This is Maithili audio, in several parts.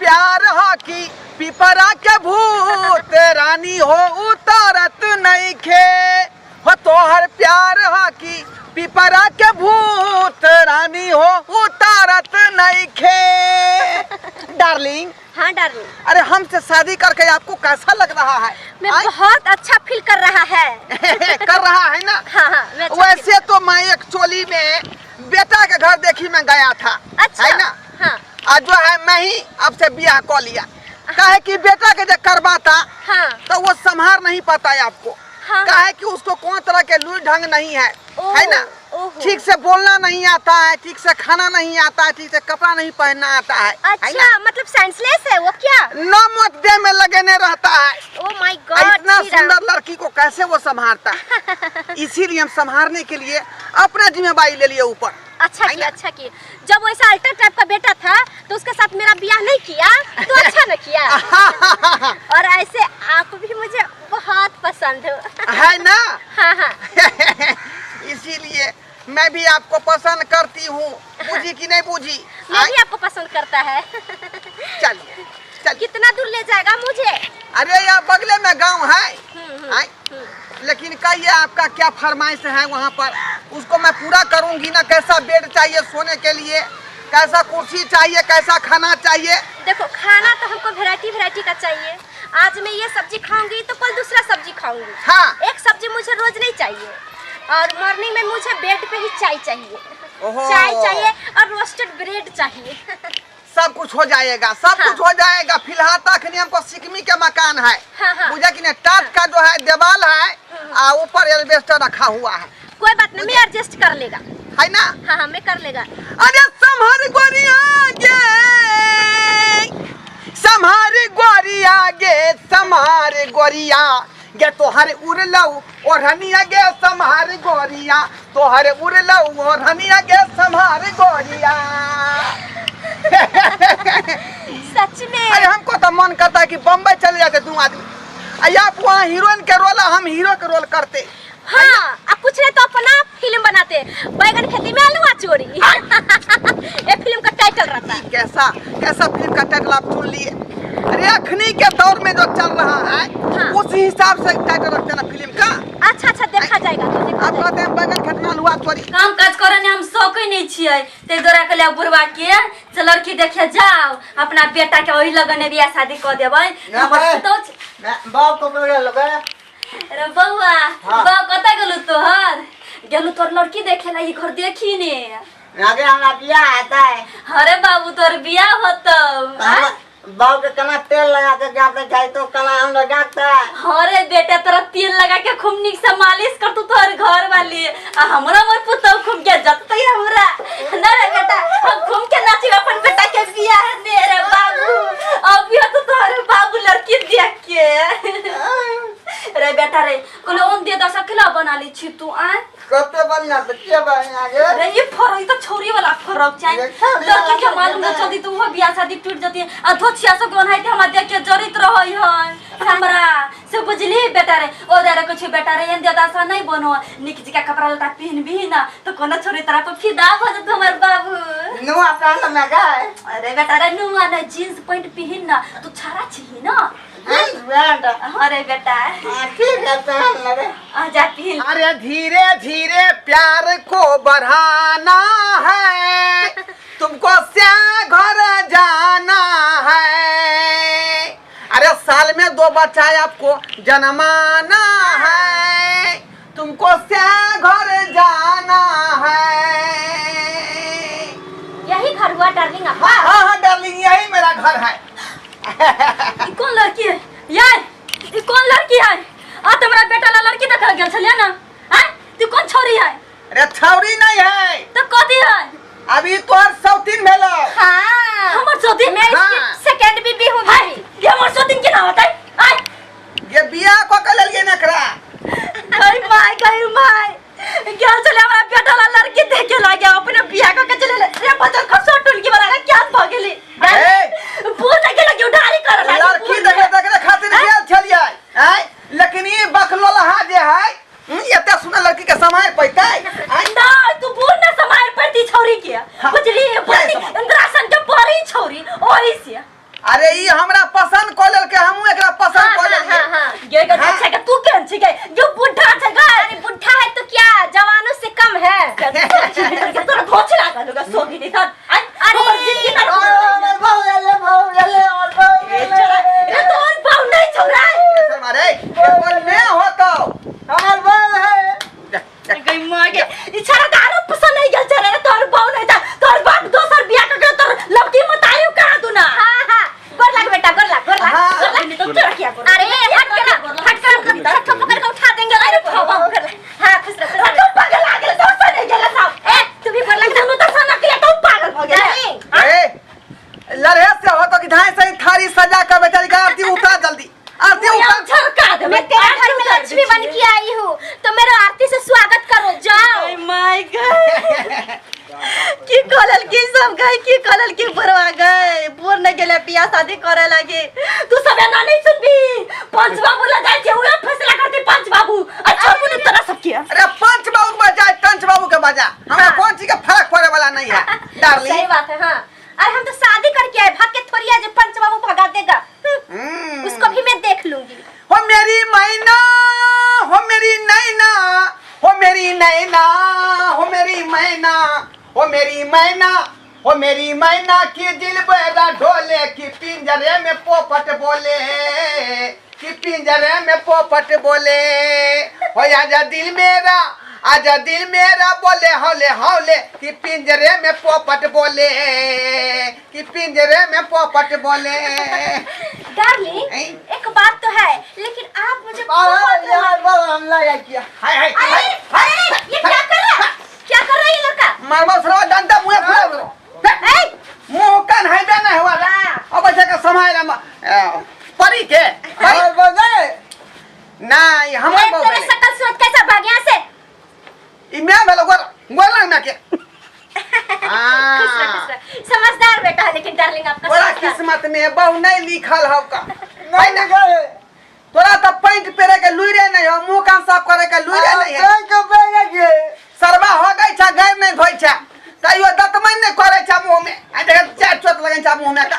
प्यार हा की पिपरा के भूत रानी हो उतारत नहीं खे हो तोहर प्यार हा की पिपरा के भूत रानी हो उतारत नहीं खे। डार्लिंग। हाँ डार्लिंग। अरे हमसे शादी करके आपको कैसा लग रहा है? मैं आय? बहुत अच्छा फील कर रहा है। कर रहा है ना? हाँ हाँ, मैं अच्छा वैसे तो मैं एक चोली में बेटा के घर देखी मैं गया था। अच्छा। है ना? हाँ। आज जो है मैं ही आपसे ब्याह कर लिया, काहे कि बेटा के जब करवाता हाँ। तो वो संभाल नहीं पाता है आपको। हाँ। काहे कि उसको कौन तरह के लूल ढंग नहीं है, है ना? ओहो। ठीक से बोलना नहीं आता है, ठीक से खाना नहीं आता है, ठीक से कपड़ा नहीं पहनना आता है, है अच्छा, ना? मतलब सेंसलेस है वो क्या? न मत दे में लगने रहता है। ओ my God, इतना श्री राम। सुंदर लड़की को कैसे वो संभालता है? इसीलिए हम संभालने के लिए अपना जिम्मेदारी ले लिए ऊपर। अच्छा है किया, ना? अच्छा किया। जब वैसा अल्टर टाइप का बेटा था तो उसके साथ मेरा ब्याह नहीं किया तो अच्छा न किया। और ऐसे आप भी मुझे बहुत पसंद हो। है ना? हाँ हाँ। इसीलिए मैं भी आपको पसंद करती हूँ। बूझी कि नहीं बूझी? मैं भी आपको पसंद करता है। चलिए चलिए। कितना दूर ले जाएगा मुझे? अरे यार बगले में गांव है। हम्म, आय? लेकिन कहिए आपका क्या फरमाइश है वहाँ पर, उसको मैं पूरा करूँगी ना। कैसा बेड चाहिए सोने के लिए, कैसा कुर्सी चाहिए, कैसा खाना चाहिए? देखो खाना तो हमको वैरायटी वैरायटी का चाहिए। आज मैं ये सब्जी खाऊंगी तो कल दूसरा सब्जी खाऊंगी। हाँ। एक सब्जी मुझे रोज नहीं चाहिए। और मॉर्निंग में मुझे बेड पे ही चाय चाहिए। ओहो। चाय चाहिए और रोस्टेड ब्रेड चाहिए। सब कुछ हो जाएगा, सब हाँ। कुछ हो जाएगा। फिलहाल तक नहीं हमको सिकमी के मकान है। हाँ, हाँ। बुझा कि नहीं? टाट का जो है दीवार है आ ऊपर एल्बेस्टर रखा हुआ है। कोई बात नहीं, मैं एडजस्ट कर लेगा। है ना? हाँ हाँ, मैं कर लेगा। अरे संभार गोरिया गे, संभार गोरिया गे, संभार गोरिया गे, तोहर उड़लऊ ओढ़निया गे, संभार गोरिया, तोहर उड़लऊ ओढ़निया गे, संभार गोरिया। सच में? अरे हमको तो मन करता है कि बम्बई चले जाते दो आदमी, आप वहाँ हीरोइन के रोल, हम हीरो के रोल करते। हाँ, अब कुछ नहीं तो अपना फिल्म बनाते, बैगन खेती में आलूआ चोरी। ये फिल्म का टाइटल रहता है। कैसा कैसा फिल्म का टाइटल आप चुन लिए? अरे अखनी के दौर में जो चल रहा है हाँ। उसी हिसाब से टाइटल रखते ना फिल्म का। अच्छा अच्छा, देखा जाएगा तो देखा आप जाएगा। कहते हैं बैगन खेत में आलूआ चोरी। काम काज करे ने हम सकै नहीं छियै, ताहि दुआरे कहलियै बुढ़वा के से लड़की देखे जाओ, अपना बेटा के ओहि लगने बियाह शादी कऽ देबै। हमर पुतहु बाप को बोले लगे। अरे बौआ, हाँ। बाप कतऽ गेलु तोहर? गेलु तोहर लड़की देखे ला, ई घर देखी ने। आगे हमरा बियाह हेतै। अरे बाबू तोहर बियाह होतौ। हमरा बाप के कना तेल लगा के जाते जाय तो कना हमरा जाते। अरे बेटा तोरा तेल लगा के खूब नीक से मालिश करतौ तोहर घर वाली, आ हमरा मोर पुतहु खूब के जततै हमरा। ना रे बेटा, हम खूब के नाची अपन बेटा के बियाह में। रे बाबू अभी तो तोहर बाबू लड़की देख के। रे बेटा रे, कोनो ओन दे दस अकेला बना ली छी तू आ। कते बढ़िया से के बढ़िया गे। अरे ये फरक, ई तो छौरी वाला फरक चाहे। ये छौरी लड़की के वाला मालूम न फरक। चलती तो वो बियाह शादी टूट जाती। आ धोछिया सब के ओनाहिते हमरा देख के जरित रहै हन हमरा से, बुझली बेटा रे। ओ दारा कुछ बेटा रे, एहन ज्यादा सा नहीं बनो, निक जी का कपड़ा लत्ता पहनबी ना तो कोनो छोरी तरह पर फिदा भ जतौ हमर बाबू। नुआ पहन में गए। अरे बेटा रे, नुआ ना जींस पैंट पहन ना, तू छाड़ा छी ना। Jeans pant. अरे बेटा। हाँ, ठीक है, पहन लेबे। आ जा पहन। अरे धीरे धीरे प्यार को बढ़ाना है, तुमको से घर जाना है। अरे साल में 2 बच्चा आपको जन्माना है, तुमको से घर जाना है। यही घर हुआ डार्लिंग आपका? हाँ हाँ हाँ डार्लिंग, यही मेरा घर है। ई कौन लड़की है यार? ई कौन लड़की है? आ तो हमरा बेटा ला लड़की देख गेल छलियै ना? आय तू कौन छोरी है? अरे छौरी नहीं है। तो कथी है? अभी तोहर सौतीन भेलो। हाँ। हमर सौतीन? मैं इसकी हाँ। सेकंड बीबी हूँ हाय, भाई। ये हमर सौतीन केना होतै? आय। ये बियाह क के लेलियै ने एकरा। गई my, गई my. गेल छलै हमरा बेटा ला लड़की देखे लागे, अपने बियाह क के चले रे बचल खसो टुलकी वाला के क्या भ गेली? ए! बोल देखे लगे उधारी कर लागे। लड़की देखे देखे खातिर गेल छलियै, आय? लेकिन ई बकलोलहा जे है, एते सुनर लड़की के सम्हारि पैतै? आय? ना तू बोल ना सम्हारि पैती छौरी के। हाँ। बुझली? नहीं बोलती सम्हारि। इंद्रासन के परी छौरी ओही से। अरे ई हमरा पसंद कऽ लेलकै, हमहूँ एकरा पसंद हाँ, कऽ हाँ, लेलियै। हाँ, हाँ। गे गे अच्छा के तू केहन छी गे जो बुढ़ा छै गे। अरे बुढ़ा है तो क्या, जवानों से कम है। के तोरा धोछ लागल होगा सोगी नहीं था। अरे हमर जिंदगी ना हमर बहू एले, बहू एले, हमर बहू एले। रे तोर बाऊ नहीं छौरा। अरे एकर ने होतौ। हमर बहू है। गई मां के ई छड़ा दारू पसंद नहीं गेल छड़ा रे तोर बाऊ नहीं था तोर बाप दोसर बियाह कर के तोर लड़की मत आयु कहाँ तू ना। हाँ हाँ, गोर लाग बेटा, गोर लाग, गोर लाग, हाँ। गोर लाग। नहीं तो तोरा क्या करूं? अरे हट कर, हट कर, छक्का पकड़ के उठा देंगे। अरे बाबा, हाँ खुश रह, खुश रह। तू पागल आ गेल दोसर नहीं गेल साहब। ए तू भी गोर लाग। दुनू तो सनक लिया तू पागल भ गेल। नहीं। ए लड़े से होतो कि धाय से थारी सजा के बेचारी के आरती उतार जल्दी, आरती उतार। झरका दे। मैं तेरे घर में लक्ष्मी बन के आई हूँ तो मेरा आरती से स्वागत करो, जाओ। My God की कहल की सब गए की कहल की बुढ़वा गए बोर नहीं गेले बियाह शादी करे लागे तू सब एना नहीं सुनबी। पंच बाबू ला जाय छै उहे फैसला करते पंच बाबू। अच्छा मुने तोरा सब किया। अरे पंच बाबू के बजाय तंच बाबू के बजा, हमरा कौन चीज के फर्क पड़े वाला नहीं है डार्लिंग। सही बात है। हाँ अरे हम तो शादी करके आए, भाग के थोड़ी आज पंच बाबू भगा देगा। उसको भी मैं देख लूंगी। हो मेरी मैना, हो मेरी नैना, हो मेरी नैना, हो मेरी मैना, हो मेरी मैना, हो मेरी मैना की दिल बेरा ढोले की पिंजरे में पोपट बोले, कि पिंजरे में पोपट बोले। हो आजा दिल मेरा, आजा दिल मेरा बोले हौले हौले कि पिंजरे में पोपट बोले, कि पिंजरे में पोपट बोले। डार्लिंग हैं? एक बात तो है, लेकिन आप मुझे बहुत यार बहू हमला या किया। हाय हाय अरे हाय अरे ये क्या कर रहा है, क्या कर रहा है ये लड़का? मारबो सरो डंडा मुंह फुला ए मुंह कान है बे नहीं हुआ। अब ऐसे का समय परी के परी हमर बहू गए। नहीं हमर ये बहू तेरे भेलै। शकल सूरत कैसा भाग यहाँ से। ई मैं भेलो गोर गोर लग ना के। खुश रह, खुश रह। समझदार बेटा है लेकिन डार्लिंग आपका तोरा समझदार। किस्मत में बहु नहीं लिखल हव का। नहीं गए। तोरा तो पैंट पेरे के लुइरे नहीं हो, मुंह कान साफ करे के लुइरे नहीं है। बैंक के पेरे के सरबा हो गई छा, गैर नहीं धोई छा, कहियो दतमन नहीं करे छा मुंह में। आ देख चार चोट लगन छा मुंह में का।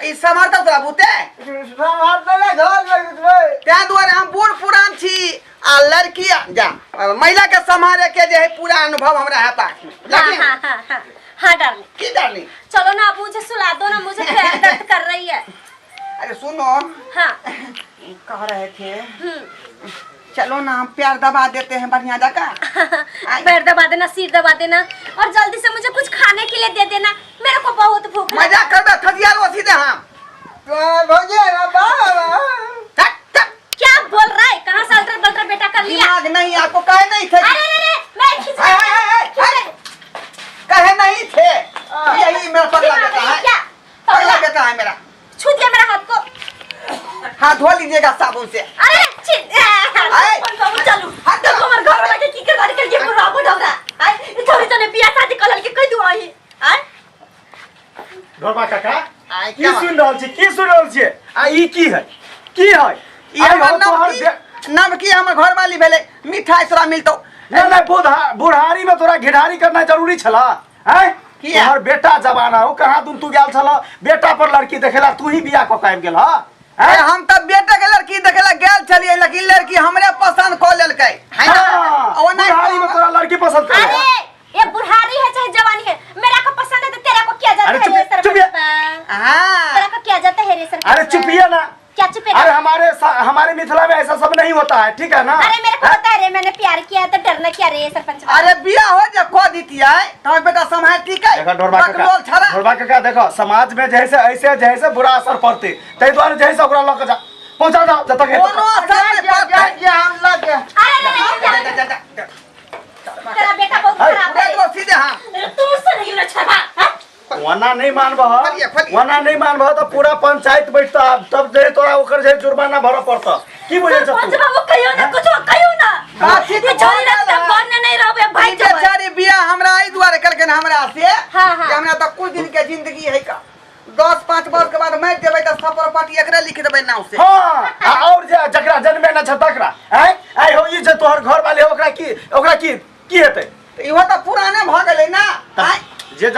ई समर तो तोरा बुते संभालते ना घर में घुसबै। तें दुआरे हम बूढ़ पुरान छी आ लड़की जा महिला के संभाले के जे है पूरा अनुभव हमरा है पास में। हाँ, लेकिन हाँ, हाँ, हाँ, हाँ, डार्लिंग। की डार्लिंग? चलो ना आप मुझे सुला दो ना, मुझे पैर दर्द कर रही है। अरे सुनो। हाँ। कह रहे थे चलो ना हम प्यार दबा देते हैं बढ़िया जगह। पैर दबा देना, सिर दबा देना और जल्दी से मुझे कुछ खाने के लिए दे देना, मेरे को बहुत भूख लगी। मजा कर दे थजिया रो सीधे हम। क्या बोल रहा है, कहाँ से अल्टर बल्टर बेटा कर लिया? दिमाग नहीं आपको कहे नहीं थे। अरे अरे अरे मैं खींच हाय, हाय, हाय, हाय। कहे नहीं थे। यही मेरा पगला दिमाग बेटा नहीं है। क्या? पगला बेटा है मेरा। छू दिया मेरा हाथ को। हाथ धो लीजिएगा साबुन से। अरे आए। चलू। हाथ तो हमर घर वाला के की कर के ये बुढ़ा बुढ़ा आय थोड़ी तने बियाह शादी करल के कह दू आई आय। ढोरबा काका आय, की क्या सुन रहल छी, की सुन रहल छियै? आ ई की है, की है? ई आइ हमर हो तोहर नवकी हमर घर वाली भेलै, मिठाई तोरा मिलतौ। नहीं नहीं, बुढ़ारी में तोरा घिढारी करना जरूरी छला हैं? किया? तोहर बेटा जवाना हो कहाँ दुन तू गेल छला बेटा पर लड़की देखेला तू ही बियाह क के आबि गेल ह? अरे हम त बेटा के लड़की देखेला गेल छलियै, लेकिन लड़की हमरे पसंद क लेलकै। है ना? हाँ, ओ नहीं बुढ़ारी में तोरा लड़की पसंद कर। अरे ये बुढ़ारी है चाहे जवानी है, मेरा को पसंद है तो तेरा को क्या जाता अरे है रे चुप, चुप ये। सरपंच? हाँ। तेरा को क्या जाता है रे सरपंच? अरे चुपिए ना। क्या चुपेगा? अरे हमारे मिथिला में ऐसा सब नहीं होता है, ठीक है ना? अरे मेरे को पता है रे, मैंने प्यार किया है तो डरना क्या रे सरपंच? अरे बियाह हो जा खो दीती है तो बेटा संभाल ठीक है। देखो ढोरबा काका, बकलोल छड़ा। ढोरबा काका देखो समाज में जैसे ऐसे जैसे बुरा असर पड़ते तै द्वारे जैसे ओकरा लऽ के जा पहुंचा जाओ जतक हेतै। कोनो असर नहीं पड़तै। जा, हम लऽ के। अरे, अरे, अरे, जा, जा, जा, जा। तेरा बेटा बहुत खराब है। पूरा सीधे हाँ। अरे तू से नहीं रे छबा, हाँ? वना नहीं मानबह, खोलिए, खोलिए। वना नहीं मानबह तो पूरा पंचायत बैठता, तब जे तोरा ओकर जे जुर्माना भरऽ पड़तऽ। की बुझै छऽ तू? पंच बाबू कहियो ना कुछो कहियो ना। बातचीत ये छोरी भऽ रात गेल तक है। घर में नहीं रहबे, भाग ई जेबै। बेचारी बियाह हमरा एहि दुआरे केलखिन हमरा से हाँ, हाँ। कि हमरा तऽ कुछ दिन के जिंदगी है का, 10-5 वर्ष के बाद मरि जेबै तऽ सफर पाटी एकरे लिख देबै नाव से। हाँ, आ और जे जकरा जन्मे न छ तकरा, आँय? आइ हो ई जे तोहर घर वाले ओकरा की, ओकरा की, की हेतै? तऽ इहो तऽ पुराने भऽ गेलै ना। तऽ आँय? जे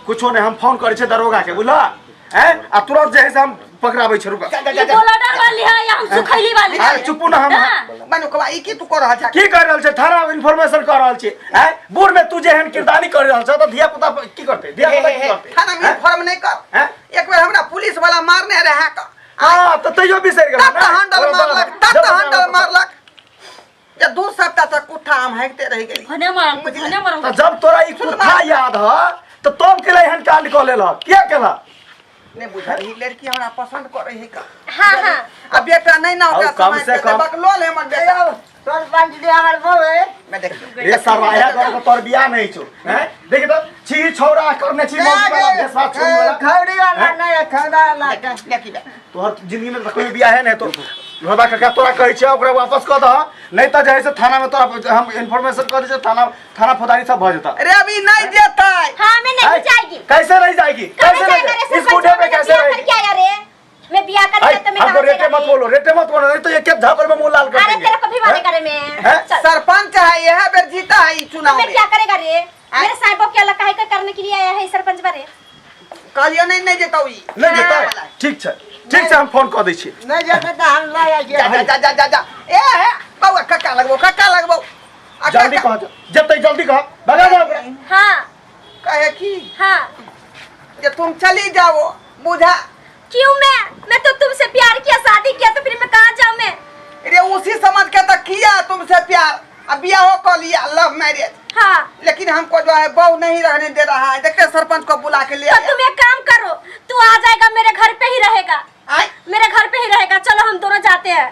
कुछो नहि, हम फोन करै छियै दरोगा के, बुझलह? हैं आ तुरंत जे है से हम पकड़ाबै छी रुका जा जा ई जा जा बोलाडर वाली है या हम सुखैली वाली अरे चुपू ना हम हाँ। मनुकवा ई की तू कर रहल छा की कर रहल छै थाना इन्फॉर्मेशन कर रहल छी हैं बूढ़ में तू जेहन किरदानी कर रहल छ त धिया पुता की करतै धिया पुता की करतै थाना में इन्फॉर्म नहीं कर हैं? एक बेर हमरा पुलिस वाला मारने रहे का हां त तैयो बिसरि गेल तत हैंडल मारलक तत हैंडल मारलक जे 2 सप्ताह तक कुत्था हम हैकते रहि गेली। भने मारम, भने मारम। त जब तोरा ई कुत्था याद ह त तब केला एहन कांड क लेल किया केला? नहीं बुझल ई लड़की हमरा पसंद करे है का। हाँ हाँ। आ बेटा नहीं ना ओकरा आउ कम समाज से के कम- बकलोल है हमर बेटा। सरपंच जी हमर बोले। मैं देखियो। रे सरवाया कर के तोर बियाह नहीं छौ हैं? देखि त छी छौरा करने छी मौसी वाला भेषवा छोरी वाला। खौरी वाला नहीं, खौरा वाला के। देखी बे। तोहर जिंदगी में त कोई बियाह है नहीं तो लोधा काका तोरा कहै छियै ओकरा वापस कऽ दह, नहीं तऽ जे है से थाना में तोरा हम इन्फॉर्मेशन कऽ दै छियै, थाना थाना फौजदारी सब भऽ जेतऽ। अरे अभी नहीं देता है। हाँ, मैं नहीं आय, जाएगी। कैसे नहीं जाएगी? कहाँ कैसे जाएगा नहीं रे? इस सरपंच बूढ़े पे मैंने कैसे बियाह रहेगी? करके आया रे, मैं बियाह करके आय, तो मैं हमको कहाँ रेटे जाएगा मत रे? बोलो, रेटे मत बोलो, नहीं तो एक एक झापर में मुंह लाल कर अरे देंगे। तेरे को भी मारेगा रे मैं। हैं? चल। सरपंच है यह बेर जीता है ई तो चुनाव मैं में। क्या करेगा रे? मेरे साहब को क्या लगा है करने के लिए आया है सरपंच बारे? कहलियो नहीं नहीं जेतौ ई। नहीं जेतै? ठीक छै, ठीक छै, हम फोन कऽ दै छी। नहीं जेतै तऽ हम लऽ जाइ जा जा छियै। जा जा जा जा ए हे बौआ, कक्का लगबो, कक्का लगबो आ जल्दी कक्का- कह, जेतै जल्दी कह, भगा जाओ ओकरा। हाँ। कहे की हाँ। जे तुम चली जाओ बुझा। क्यों? मैं तो तुमसे प्यार किया, शादी किया, तो फिर मैं कहाँ जाऊँ मैं? रे उसी समझ के तो किया तुमसे प्यार, अब ब्याह कर लिया, लव मैरिज। हाँ। लेकिन हमको जो है बहू नहीं रहने दे रहा है, देखते सरपंच को बुला के ले तो आया। तुम एक काम करो, तू आ जाएगा, मेरे घर पे ही रहेगा। आय? मेरे घर पे ही रहेगा, चलो हम दोनों जाते हैं।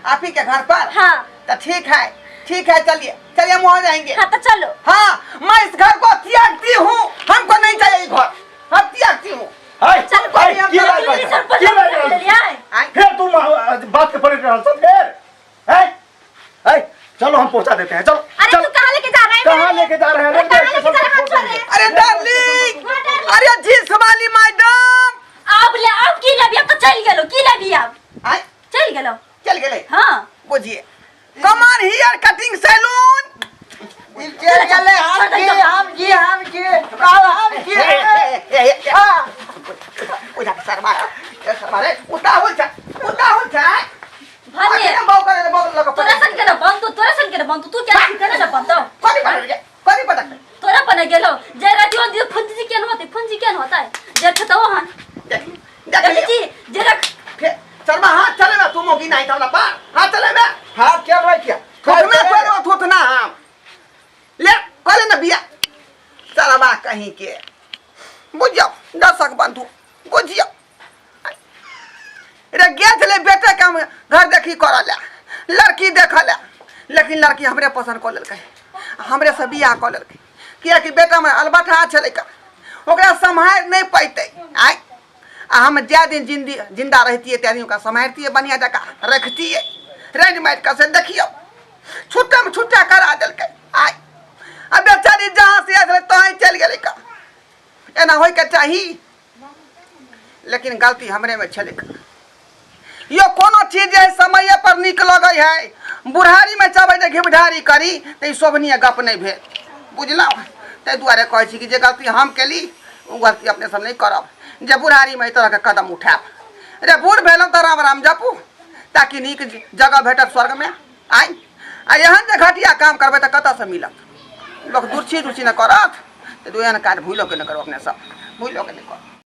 आप ही के घर पर? हाँ। तो ठीक है, ठीक है, चलिए चलिए, हम वहाँ जाएंगे। हाँ तो चलो। हाँ, मैं इस घर को त्यागती हूँ, हमको नहीं चाहिए ये घर, हम त्यागती हूँ। हाय, चल, हाय, हम की चल, बात चल, कर? सरपंच की बात ले कर? लिया है। आय? फिर तुम बात के पलट रहल छ फिर हैं? हैं? चलो हम पहुंचा देते हैं, चलो। अरे चलो। तू कहाँ लेके जा रहा है? कहाँ मेरे? लेके जा रहे हैं? अरे कहाँ लेके जा रहे हैं? हाथ छोड़ रहे। अरे डार्लिंग, हाँ, डार्लिंग। अरे जींस वाली मैडम। अब ले, अब की लेबी? अब तो चल गेलो, की लेबी अब? आय? चल गेलो। चल गेले। हाँ। बुझिए, come on here cutting salon. ई चलि गेलै, हम की, हम की, हम की, आब हम की। बुझा शर्मा ए शर्मा रे, उताहुल छ, उताहुल छ। भने बहु करे बहु लग। तोरा सन के न बनतो, तोरा सन के न बनतो, तू क्या करे न बनतो? कथी पटक रे, कथी पटक? तोरा बने गेलो जे राति दिन फुंजी केन होते, फुंजी केन होता है जे छतो हन। देख देख। देखी जी जे रख। फिर शर्मा हाथ चले ना, तुम होगी नहीं था पार हाथ चले ना। हाथ चल रहा है क्या? थोतना तोरो थोतना हम ले करे ना बिया चलबा कहीं के। बुझियो दर्शक बंधु, बुझियो रे, गेल छलै बेटे के हम घर देखी करऽ ले, लड़की देखऽ ले, लेकिन लड़की हमरे पसंद कऽ लेलकै, हमरे से बियाह कऽ लेलकै, किएकि बेटा हमर अलबठा छलै का, ओकरा सम्हारि नहि पैतै। आइ आ हम जाए दिन जिंदी जिंदा रहितियै ताहि दिन ओकरा सम्हारितियै, बढ़िआँ जकाँ रखतियै रानि मारि कऽ। से देखियौ छुट्टामे छुट्टा करा देलकै। आइ आ बेचारी जहाँ से आयल छलै तहाँ चलि गेलै का। एना होइके चाही, लेकिन गलती हमरे में छलै। यो कोनो चीज जे है समय पर नीक लगै है, बुढ़ारी में चाहबै जे घिबढारी करी तऽ ई शोभनीय गप नहि भेल, बुझलहुँ? ताहि दुआरे कहै छी कि जे गलती हम केली ओ गलती अपने सब नहि करब जे बुढ़ारीमे एहि तरहके कदम उठायब। रे बूढ़ भेलहुँ तऽ राम राम जपू ताकि नीक जगह भेटत स्वर्गमे। आइ आ एहन जे घटिया काम करबै तऽ कतऽसँ मिलत? लोक दुर्छी रुचि नहि करत तऽ एहन काज भूलो के नहि करब, अपने सब भूलो के नहि करब।